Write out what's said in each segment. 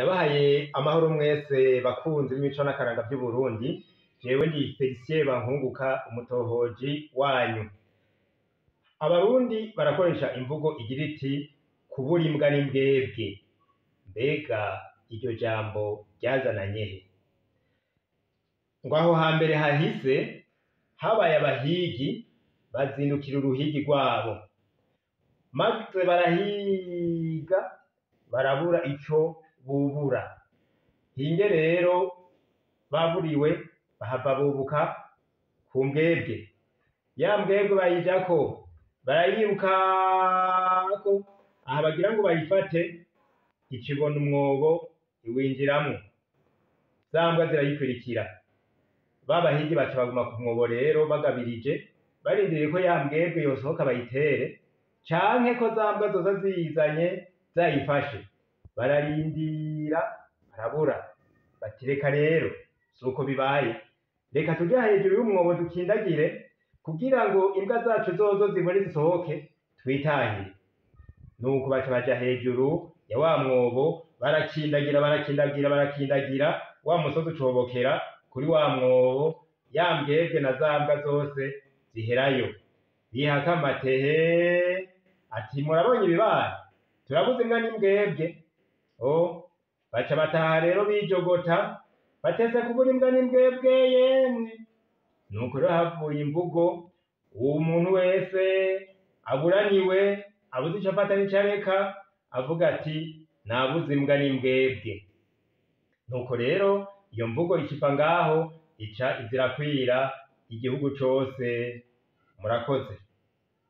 Ndabahaye amahoro mwese bakunzi b'imico n'akaranga vy'Uburundi, jewe ndi Felicien Bankunguka, umutohoji wanyu. Abarundi barakoresha imvugo igira iti: "Kubura imbwa n'imbwebwe." Mbega iryo jambo ryazananye he? Ngo aho hambere hahise habaye abahigi bazindukira uruhigi rwabo, maze barahiga barabura ico bubura. Hinge rero baburiwe bahava bubuka ku mbwebwe. Ya mbwebwe bayijako, barayirukako, aha bagira ngo bayifate, ica ibona umwobo iwinjiramwo, za mbwa zirayikurikira. Ba bahigi baca baguma ku mwobo rero bagabirije, barindiriye ko ya mbwebwe yosohoka bayitere, canke ko za mbwa zoza ziyizanye zayifashe. Bararindira barabura, bati: "Reka rero suko bibaye, reka tuje hejuru y'umwobo dukindagire kugira ngo imbwa zacu zozo zibone zisohoke twitahire." Nuko baca baja hejuru ya wa mwobo, barakindagira, barakindagira, barakindagira, wa musozi ucobokera kuri wa mwobo, ya mbwebwe na za mbwa zose ziherayo. Bihaka amatehe ati: "Murabonye ibibaye, turabuze imbwa n'imbwebwe." O baca bataha rero bijogota, batese kubura imbwa n'imbwebwe yemwe. Nuko rero havuye imvugo: uwo muntu wese aburaniwe, abuze ico afata n'ico areka, avuga ati: "Nabuze imbwa n'imbwebwe." Nuko rero iyo mvugo ikiva ngaho ica izirakwira igihugu cose. Murakoze.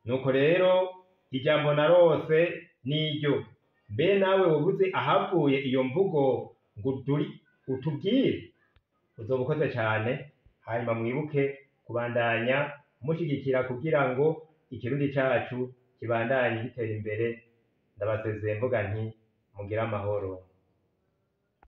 Nuko rero ijambo narose niryo: mbe nawe wobuze ahavuye iyo mvugo ngo utubwire? Uzoba ukoze cane. Hanyuma mwibuke kubandanya mushigikira kugira ngo ikirundi cacu kibandanye gitera imbere. Ndabasezeye mvuga nti: mugire amahoro.